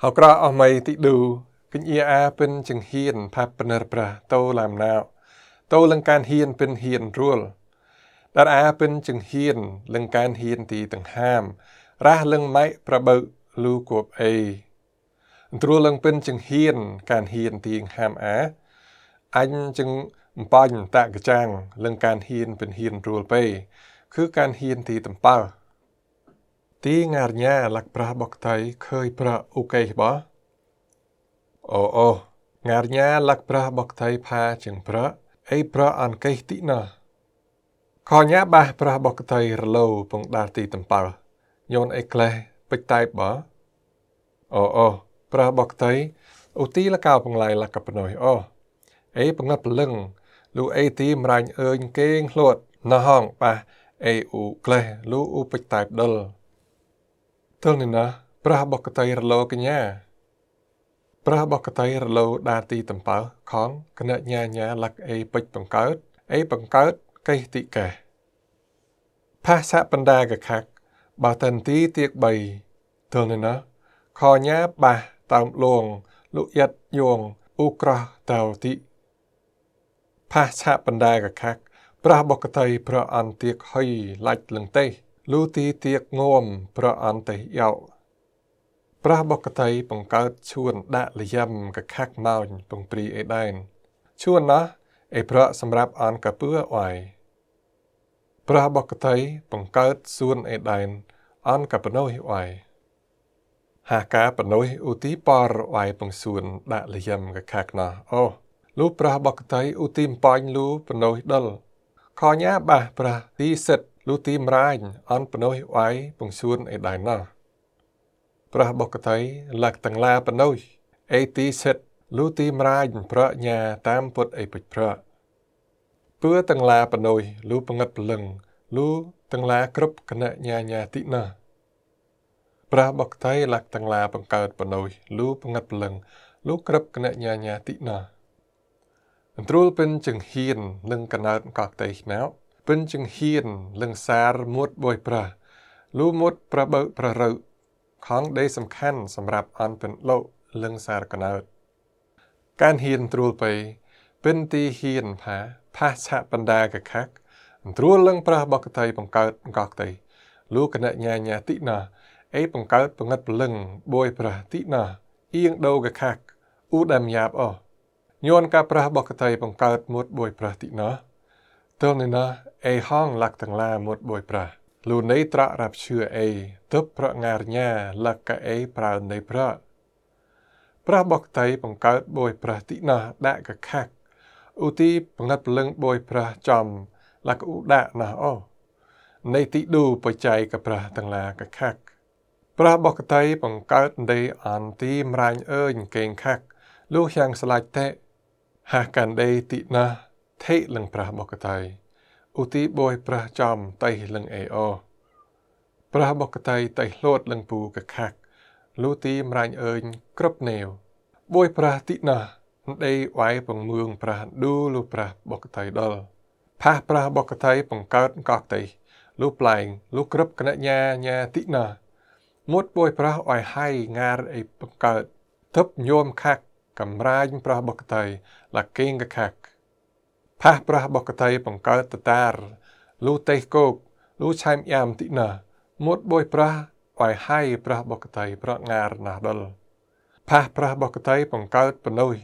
ហក្រអស់មីទីឌូគញអាពិនចង្ហៀនផាប់ពនរប្រាតោឡាមណៅតោលង្កានហ៊ានពិនហ៊ានរួលដារអាពិនចង្ហៀនលង្កានហ៊ានទីតង្ហាមរះលឹងម៉ៃប្របើលូគួបអេត្រួលលឹងពិនចង្ហៀនកានហ៊ានទីហាមអាអញចឹងអំបាញ់តកចាំងលឹងកានហ៊ានពិនហ៊ានរួលពេគឺកានហ៊ានទីតំប៉ើទីងារញាលាក់ប្រាស់បកតៃខើយប្រាអូកេបោអូអូងារញាលាក់ប្រាស់បកតៃផាជាងប្រាអេប្រាអានកេទីណាខញាបាសប្រាស់បកតៃរលោពងដាទីតំប៉ើញនអេក្លេះពេចតៃបអូអូប្រាស់បកតៃអូទីលកៅពងឡៃលកបណយអូអេពងប្លឹងលូអេទីមរាញ់អើញគេងហួតណហងបាសអេអ៊ូក្លេះលូអ៊ូពេចតៃដលទល់នេះណាប្រាស់បកតៃរលោកញ្ញាប្រាស់បកតៃរលោដាទីតំប៉ើខងគណញ្ញាញាលាក់អេពេចបង្កើតអេបង្កើតកេតិកេផាសៈបណ្ដាកខាក់បើតាន់ទីទៀក3ទល់នេះណាខញាបាសតោមលងលុយិតយងអ៊ូក្រោះតោទីផាសៈបណ្ដាកខាក់ប្រាស់បកតៃប្រអន្ទៀកហុយឡាច់លឹងទេលូទីទៀកងួមប្រអន្តេយោប្រាស់បកតៃបង្កើតឈួនដាក់លយំកខាក់ម៉ោញពងព្រីអេដែនឈួនណាអេប្រសម្រាប់អនកពឿអយប្រាស់បកតៃបង្កើតសួនអេដែនអនកបណូយអយហាកាបណូយឧទីបរអយពងសួនដាក់លយំកខាក់ណាអូលូប្រាស់បកតៃឧទីមបាញ់លូបណូយដលខញាបាសប្រាស់ទីសិតលូទីមរាញអនបណូយអយពងសួនអេដែនណាប្រាស់បកតៃលាក់តង្លាបណូយអេទីសិតលូទីមរាញប្រញ្ញាតាមពុតអេពេចប្រពឿតង្លាបណូយលូពងិតប្លឹងលូតង្លាគ្រប់គណញ្ញាញាតិណាប្រាស់បកតៃលាក់តង្លាបង្កើតបណូយលូពងិតប្លឹងលូគ្រប់គណញ្ញាញាតិណាអន្ត្រួលពិនចង្ហៀនលឹងកណើតកកតៃណៅពិនចង្ហៀនលឹងសារមួតបួយប្រាស់លូមួតប្របើប្ររើខងដេសំខាន់សម្រាប់អនពិនលោកលឹងសារកណើតកានហ៊ានត្រួលไปពិនទីហ៊ានផាផាឆៈបណ្ដាកខាក់ត្រួលលឹងប្រាស់បកតៃបង្កើតកកតៃលូគណញ្ញាញាតិណាអេបង្កើតពងិតប្លឹងបួយប្រាស់ទីណាអៀងដោកខាក់អ៊ូដាមយ៉ាបអូញួនកាប្រាស់បកតៃបង្កើតមួតបួយប្រាស់ទីណាទល់នេះណាអេហងលាក់តង្លាមួតបួយប្រាស់លូនៃត្ររាប់ឈឿអេទប់ប្រងារញាលកអេប្រើនៃប្រប្រាស់បកតៃបង្កើតបួយប្រាស់ទីណាដាក់កខាក់ឧទីបង្ិតប្លឹងបួយប្រាស់ចំលកអ៊ូដាក់ណាអូនៃទីឌូបច្ច័យកប្រាស់តង្លាកខាក់ប្រាស់បកតៃបង្កើតដេអនទីមរាញអើញកេងខាក់លូយ៉ាងស្លាច់តេហាកាន់ដេទីណាថេលឹងប្រាស់បកតៃឧទីបួយប្រាស់ចំតៃលឹងអេអូប្រាស់បកតៃតៃលូតលឹងពូកខាក់លូទីមរាញអើញគ្រប់ណេវបួយប្រាស់ទីណាដេវាយពងមឿងប្រាស់ឌូលូប្រាស់បកតៃដលផាសប្រាស់បកតៃបង្កើតកកតៃលូប្លែងលូគ្រប់គណញ្ញាញាទីណាមុតបួយប្រាស់អយហៃងារអីបង្កើតទប់ញោមខាក់កំរាញប្រាស់បកតៃលាកេងកខាក់ផាសប្រាស់បកតៃបង្កើតតតារលូតេកោកលូឆៃមយ៉ាមទីណាមុតបួយប្រាស់អយហៃប្រាស់បកតៃប្រងារណាដលផាសប្រាស់បកតៃបង្កើតបណូយ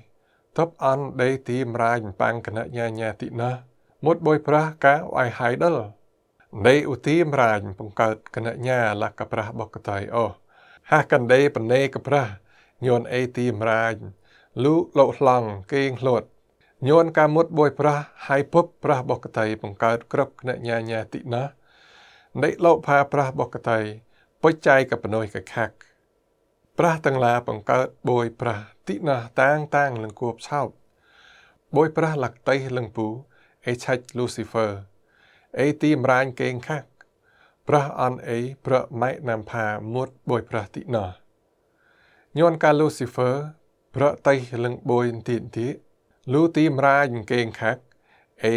ទប់អនដេទីមរាញបាំងគណញ្ញាញាទីណាមុតបួយប្រាស់កាអយហៃដលដេឧទីមរាញបង្កើតគណញ្ញាលកប្រាស់បកតៃអូហាកាន់ដេបណេកប្រាស់ញួនអេទីមរាញលូលោកឡងគេងហួតញួនកាមុតបួយប្រាស់ហៃពុបប្រាស់បកតៃបង្កើតគ្រប់គណញ្ញាញាតិណានៃលោកផាប្រាស់បកតៃបច្ច័យកបណូយកខាក់ប្រាស់តង្លាបង្កើតបួយប្រាស់ទីណាតាងតាងលឹងគួបឆោបបួយប្រាស់លាក់តៃលឹងពូអេឆាច់លូស៊ីហ្វឺអេទីមរាញគេងខាក់ប្រាស់អនអេប្រម៉ៃណាំផាមុតបួយប្រាស់ទីណាញួនកាលូស៊ីហ្វឺប្រតៃលឹងបួយទីទីលូទីមរាញគេងខាក់អេ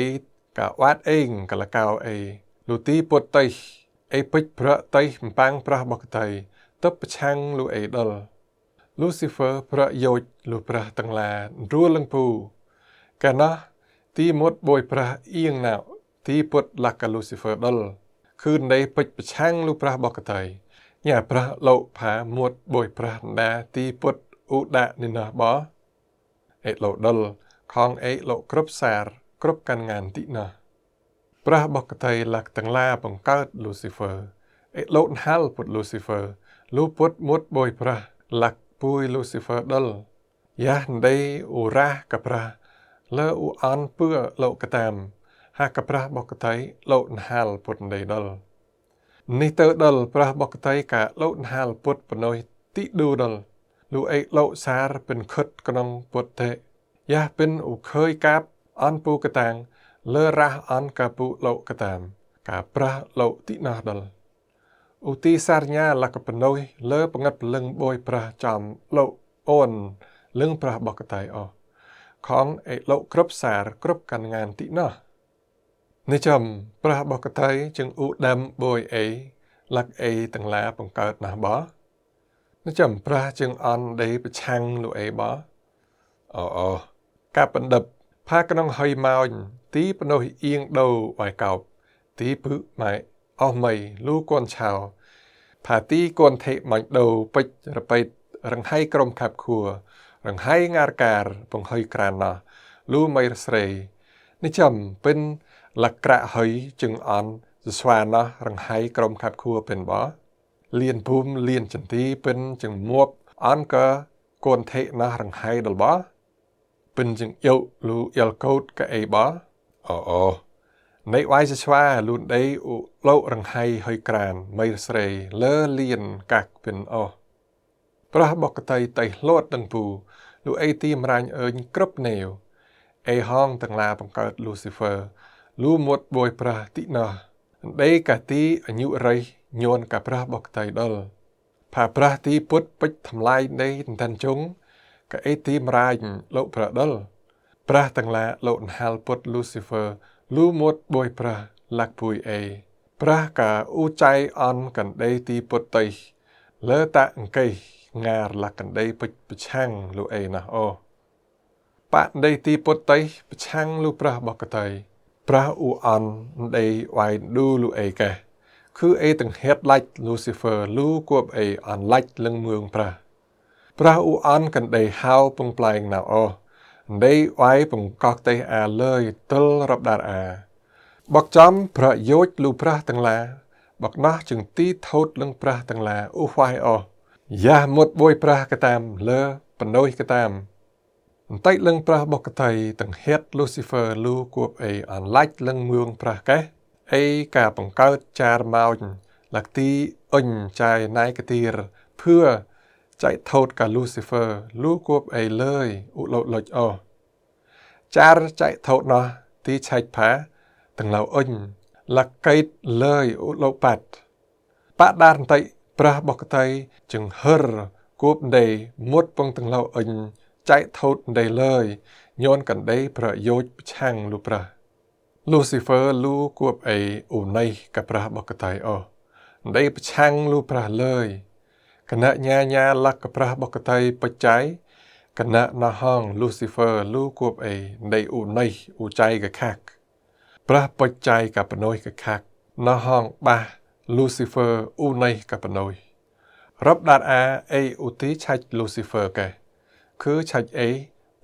កាវ៉ាត់អេងកលកៅអេលូទីពុតតៃអេពេចប្រតៃអំប៉ាំងប្រាស់បកតៃទប់ប្រឆាំងលូអេដល ลูซิเฟอร์ประโยชน์ลูพระตังลารัวลังปูกะนะตีมดบอยพระเอียงหนาวตีปดลักกะลูซิเฟอร์ดลคืนในปิดประชังลูพระบอกกะไตเนี่ยพระโลผาหมดบอยพระดาตีปดอุดะนินะบอเอโลดลของเอโลครบสารครบการงานตินะพระบอกกะไตลักตังลาบังเกิดลูซิเฟอร์เอโลนฮัลปดลูซิเฟอร์ลูปดหมดบอยพระลักปุยลูซิเฟอร์ดลยะได้อุระกับพระเลออุอันเปื้อโลกะตามหากกับพระบอกกะไตโลนฮัลปดได้ดลนี่เตอดลพระบอกกะไตกะโลนฮัลปดปนอยติดูดลลูเอโลสารเป็นขดกนองปดเทยะเป็นอุเคยกับอันปูกะตังเลอระอันกะปุโลกะตามกะพระโลตินาดลอุติสารญาลักปนอยเลอปงัดลึงบอยพระจอมโลอ่อนลึงพระบอกกะไตออของเอโลครบสารครบการงานตินาในจำพระบอกกะไตจึงอุดำบอยเอลักเอตังลาปังเกิดนะบ่ในจำพระจึงอันได้ประชังลูเอบ่อ๋อกับปันดับพากนองหอยมาวตีปนอยเอียงโดไว้เก่าตีปึไม่ออกไม่ลูกวนชาวผาตีกวนเทมันโดปิดระไปรังให้กรมขับขัวรังให้งานการปงหอยกรานนะลูไม่เสรในจำเป็นหลักกระหอยจึงอันสวานะรังให้กรมขับขัวเป็นบ่เลียนภูมิเลียนจันทีเป็นจึงมวบอันก็กวนเทนะรังให้ดลบ่เป็นจึงเอวลูเอลโคดกะเอบ่อ๋อในไว้จะชวาลุนได้อุโลรังไห้หอยกรานไม่เสรเลอเลียนกักเป็นอ๋อพระบอกไตไตโลดดังปูลูไอตีมรายเอิญกรบเนวไอห้องตังลาบังเกิดลูซิเฟอร์ลูหมดบอยพระตินาได้กะตีอายุไรโยนกับพระบอกไตดลผ่าพระตีพุทธปิดทำลายในทันจงกะไอตีมรายโลพระดลพระตังลาโลนฮัลพุทธลูซิเฟอร์ลูหมดบอยพระลักปุยเอพระกะอูใจอันกันได้ตีพุทธไตเลอตะอังเกยงาลักกันได้ปิดประชังลูเอนะโอปะได้ตีพุทธไตประชังลูพระบอกไตพระอูอันได้ไว้ดูลูเอแกคือเอตึงเฮ็ดไลท์ลูซิเฟอร์ลูกวบเออันไลท์ลึงเมืองพระพระอูอันกันได้ฮาวปงปลายนาโอได้ไว้ปงกอกเตอาเลยตลรับดาอาบอกจำพระโยชลูพระตังลาบอกนะจึงตีโทษลึงพระตังลาอูควายออยาหมดบอยพระกะตามเลอปนอยกะตามไตลึงพระบอกไตตังเฮ็ดลูซิเฟอร์ลูกวบเออันไลท์ลึงเมืองพระแกเอกาปังเกิดจารมาวหลักตีอ่อนใจนายกตีรเพื่อใจโทษกับลูซิเฟอร์ลูกวบเอเลยอุโลลอยอจารใจโทษนะตีชัยผาตั้งเหล่าอ่อนหลักไกดเลยอุโลปัดปะดานไตพระบอกไตจึงเฮรกวบเดมดปงตั้งเหล่าอ่อนใจโทษเดเลยย้อนกันได้ประโยชน์ช่างลูพระลูซิเฟอร์ลูกวบเออุในกับพระบอกไตออได้ประชังลูพระเลยคณะญาญาลักกับพระบอกไตปัจจัยคณะนาห้องลูซิเฟอร์ลูกวบเอได้อุในอุใจกับคักพระปัจจัยกับปนอยกับคักนาห้องบาลูซิเฟอร์อุในกับปนอยรับดาอาเออุติชัยลูซิเฟอร์แกคือชัยเอ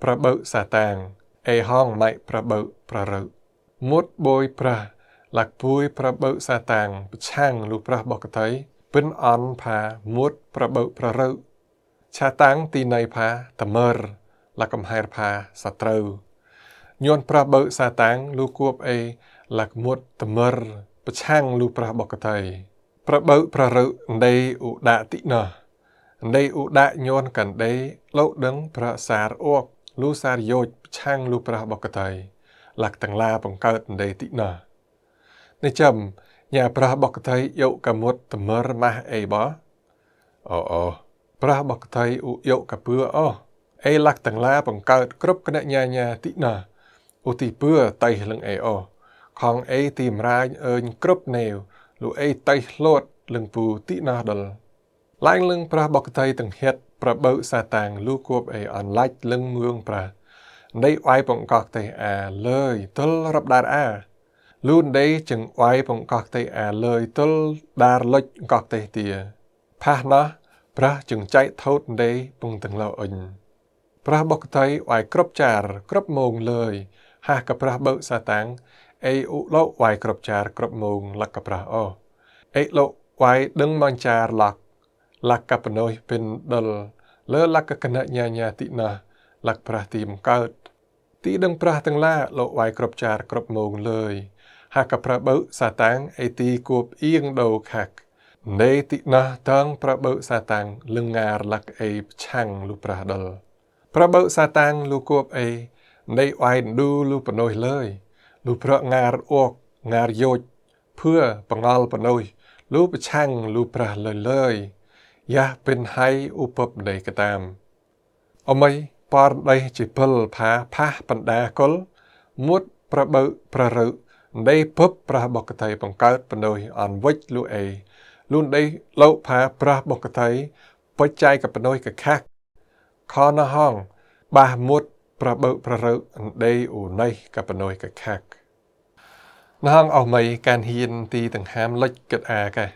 พระเบิซาตางเอห้องไม่พระเบิพระรึมุดบอยพระหลักปุยพระเบิซาตางช่างลูพระบอกไตเป็นอันพามุดพระเบิพระรึชาตังตีในพาตะเมรหลักกำไฮพาสัตรูย้อนพระเบิซาตังลูกวบเอหลักมุดตะเมรประช่างลูพระบอกไตพระเบิพระรึในอุดาตินาในอุดาย้อนกันได้โลดังพระสารออกลูสารโยช่างลูพระบอกไตหลักตังลาปังเกิดในตินาในจำญาพระบอกไตโยกมดตมรมาเอบ่อ๋อพระบอกไตอุโยกเปืออ๋อเอหลักตังลาปังเกิดครบคณะญาญาตินาอุติเปือไตลึงเออ๋อของเอตีมรายเอิญครบแนวลูเอไตโลดลึงปูตินาดล ឡើងលឹងប្រះបកតៃទាំងហេតប្របើសាតាំងលូគួបអេអនឡាច់លឹងមឿងប្រះនៃអយបង្កកតេអាលើយទល់រាប់ដារអាលូនដេចឹងអយបង្កកតេអាលើយទល់ដារលុចកកតេទាផាសណោះប្រះចឹងចៃថោតដេពងទាំងលោអ៊ុញប្រះបកតៃអយគ្រប់ចារគ្រប់មងលើយហាកប្រះបើសាតាំងអេឧលោវាយគ្រប់ចារគ្រប់មងលកប្រះអូអេលោវាយដឹងមងចារលកលកកបណុយពិនដលលើលកកណញ្ញាញ្ញាតិណាលកប្រះទីមកើតទីដឹងប្រះទាំងឡាលោកវាយគ្រប់ចារគ្រប់មងលើយហាកប្របើសាតាំងអេទីគួបអៀងដោខាក់នៃតិណាតាំងប្របើសាតាំងលឹងងារលកអេឆាំងលុប្រះដលប្របើសាតាំងលុគួបអេនៃវាយឌូលុបណុយលើយលុប្រងារអកងារយោជភឿបង្អល់បណុយលុប្រឆាំងលុប្រះលើយលើយយ៉ាពិនហៃឧបបនៃកតាមអមៃប៉រដៃជាពិលផាផាសបណ្ដាកុលមុតប្របើប្ររើនៃពពប្រះបកតៃបង្កើតបណុយអនវិចលុអេលូនដៃលោផាប្រះបកតៃបច្ច័យកបណុយកខាក់ខណហងបាសមុតប្របើប្ររើដៃអូណៃកបណុយកខាក់ណងអស់មីកានហ៊ានទីទាំងហាមលិចគិតអាកែ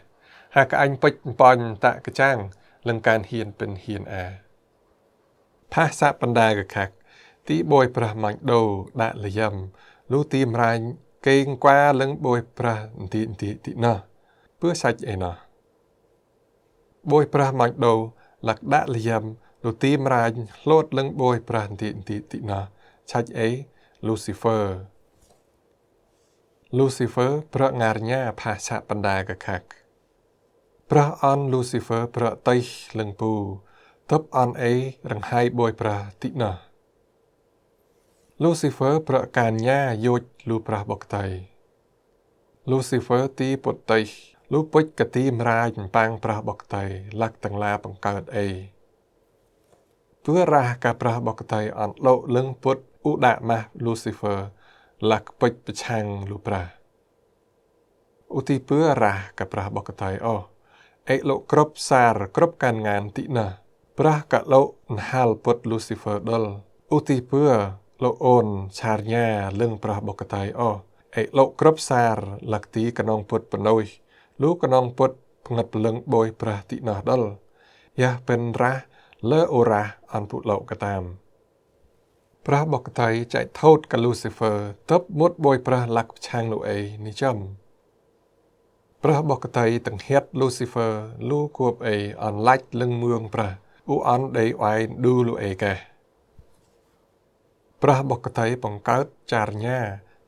ហាកអញពេចបាញ់តកចាំងលឹងកានហ៊ានពិនហ៊ានអាផាសាបណ្ដាកខាក់ទីបយប្រះម៉ាញ់ដូដាក់លយំលូទីមរាញ់កេងក្វាលឹងបយប្រះទីទីទីណោះពឿសាច់អីណោះបយប្រះម៉ាញ់ដូលកដាក់លយំលូទីមរាញ់លោតលឹងបយប្រះទីទីទីណោះឆាច់អី Lucifer Lucifer ប្រងារញាផាសាបណ្ដាកខាក់ប្រះអន Lucifer ប្រតៃលឹងពូតបអនអេរង្ហៃបយប្រះទីណោះ Lucifer ប្រកាញ្ញាយោជលូប្រះបកតៃ Lucifer ទីពុតៃលូពុជកទីមរាជប៉ាងប្រះបកតៃលាក់ទាំងឡាបង្កើតអេពឿរះកាប្រះបកតៃអនលោលឹងពុតឧដាក់ម៉ាស់ Lucifer លាក់ពេចប្រឆាំងលូប្រះឧទីពឿរះកាប្រះបកតៃអូអេលោកគ្រប់សារគ្រប់ការងានទីណាប្រះកលោនហាលពុត Lucifer ដលឧទីពឿលោកអូនឆារញាលឹងប្រះបកតៃអូអេលោកគ្រប់សារលកទីកនងពុតបណុយលូកនងពុតផ្ងឹតលឹងបយប្រះទីណោះដលយ៉ាពិនរះលើអូរ៉ាអនពុលោកកតាមប្រះបកតៃចែកថោតកលូស៊ីហ្វឺតបមុតបយប្រះលាក់ឆាងលូអេនេះចំប្រះបកតៃទាំងហេតលូស៊ីហ្វឺលូគួបអេអនឡាច់លឹងមឿងប្រះអ៊ូអនដេអៃឌូលូអេកែប្រះបកតៃបង្កើតចារញា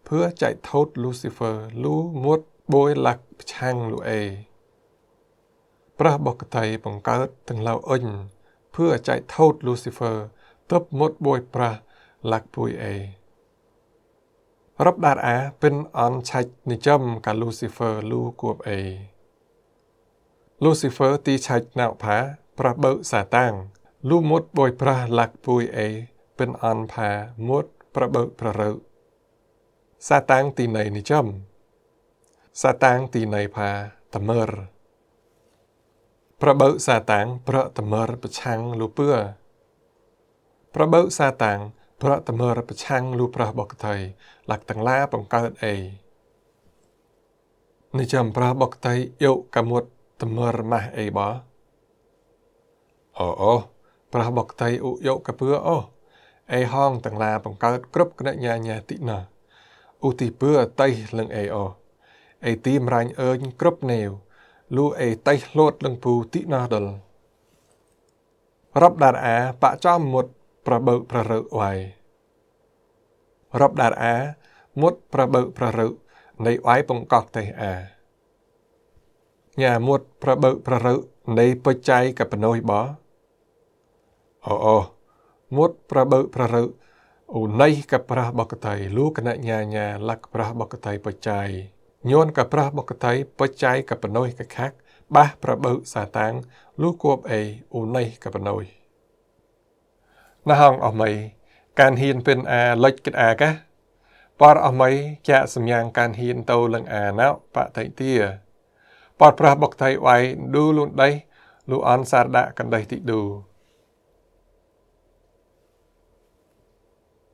ភឿចែកថោត Lucifer លូមុតបយលាក់ឆាំងលូអេប្រះបកតៃបង្កើតទាំងឡៅអ៊ុញភឿចែកថោត Lucifer តបមុតបយប្រះលាក់ពុយអេរាប់ដារអាពិនអនឆាច់និចំកា Lucifer លូគួបអេ Lucifer ទីឆាច់ណៅផាប្រះបើសាតាំងលូមុតបយប្រះលាក់ពុយអេពិនអនផាមុតប្របើប្ររើសាតាំងទីណៃនិចំសាតាំងទីណៃផាតមរប្របើសាតាំងប្រតមរប្រឆាំងលូពឿប្របើសាតាំងប្រតមរប្រឆាំងលូប្រះបកតៃលាក់ទាំងឡាបង្កើតអេនិចំប្រះបកតៃយកកមុតតមរម៉ាស់អេបអូអូប្រះបកតៃឧយកកពឿអូអេហងទាំងឡាបង្កើតគ្រប់គណញ្ញាញ្ញាតិណាឧទីពឿតៃលឹងអេអូអេទីមរាញ់អើញគ្រប់នេវលូអេតៃលូតលឹងពូតិណាដលរាប់ដារអាបចំមុតប្របើប្ររើវ៉ៃរាប់ដារអាមុតប្របើប្ររើនៃវ៉ៃបង្កកតេអាញ៉ាមុតប្របើប្ររើនៃបច្ច័យកបណុយបអូអូមុតប្របើប្ររើអូណៃកប្រះបកតៃលូកណញ្ញាញ្ញាលកប្រះបកតៃបច្ច័យញួនកប្រះបកតៃបច្ច័យកបណុយកខាក់បាសប្របើសាតាំងលូគួបអេអូណៃកបណុយណហងអស់មីកានហ៊ានពិនអាលិចគិតអាកាប៉រអស់មីចាក់សម្យ៉ាងកានហ៊ានទៅលឹងអាណៅបតិទាប៉រប្រះបកតៃវ៉ៃឌូលូនដៃ លូអនសារដាក់កណ្ដេះទីឌូ